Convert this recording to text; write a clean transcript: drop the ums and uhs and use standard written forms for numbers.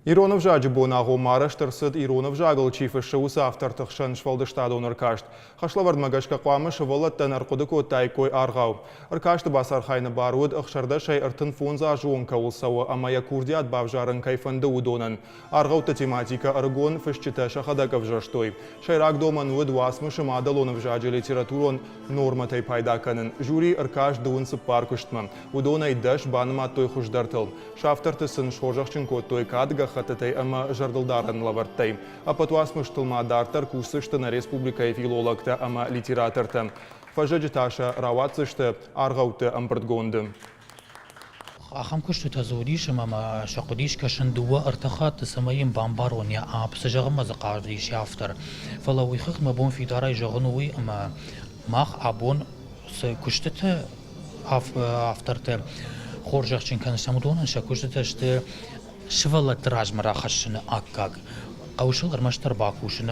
Ирон ӕвзаджы бон агъоммӕ арӕзт ӕрцыд, ирон ӕвзагыл чи фыссы, уыцы авторты хсӕн сфӕлдыстадон ӕркаст. Хӕслӕвӕрдмӕ гӕсгӕ хъуамӕ сывӕллӕттӕн ӕрхъуыды кодтаиккой аргъау. Ӕркасты бацархайыны бар уыд, 16-ӕй 35 азы онг кӕуыл цӕуы ӕмӕ йӕ курдиат бавзарын кӕй фӕнды, уыдонӕн. Аргъӕутты тематикӕ ӕрыгон фысджытӕ сӕхӕдӕг ӕвзӕрстой. Сӕйраг домӕн уыд уацмысы мадӕлон ӕвзаджы литературон нормӕтӕй пайда кӕнын. Жюри ӕркаст дыууын цыппар куыстмӕ. Уыдонӕй дӕс банымадтой хуыздӕртыл. Сӕ авторты сын схорзӕхджын кодтой кады гӕххӕттытӕй ӕмӕ зӕрдылдарӕн лӕвӕрттӕй. Ӕппӕт уацмыстыл ма дарддӕр кусдзысты нӕ республикӕйы филологтӕ ӕмӕ литератортӕ. Фӕззӕджы та сӕ рауадздзысты аргъӕутты ӕмбырдгонды. Ахӕм куыстытӕ дзы уыдис, ӕмӕ мӕ сӕ хъуыдис кӕсын дыууӕ-ӕртӕ хатты, цӕмӕй йын бамбарон йӕ апп, цы зӕгъынмӕ дзы хъавыдис йӕ автор. Фӕлӕ уый хыгъд мӕ бон фидарӕй зӕгъын у уый, ӕмӕ мах абон цы куыстытӕ автортӕ хорзӕхджын кӕнынц, уыдонӕн сӕ куыстытӕ сты сывӕллӕтты размӕ рахӕссыны аккаг. Хъӕуы сыл ӕрмӕстдӕр бакусын.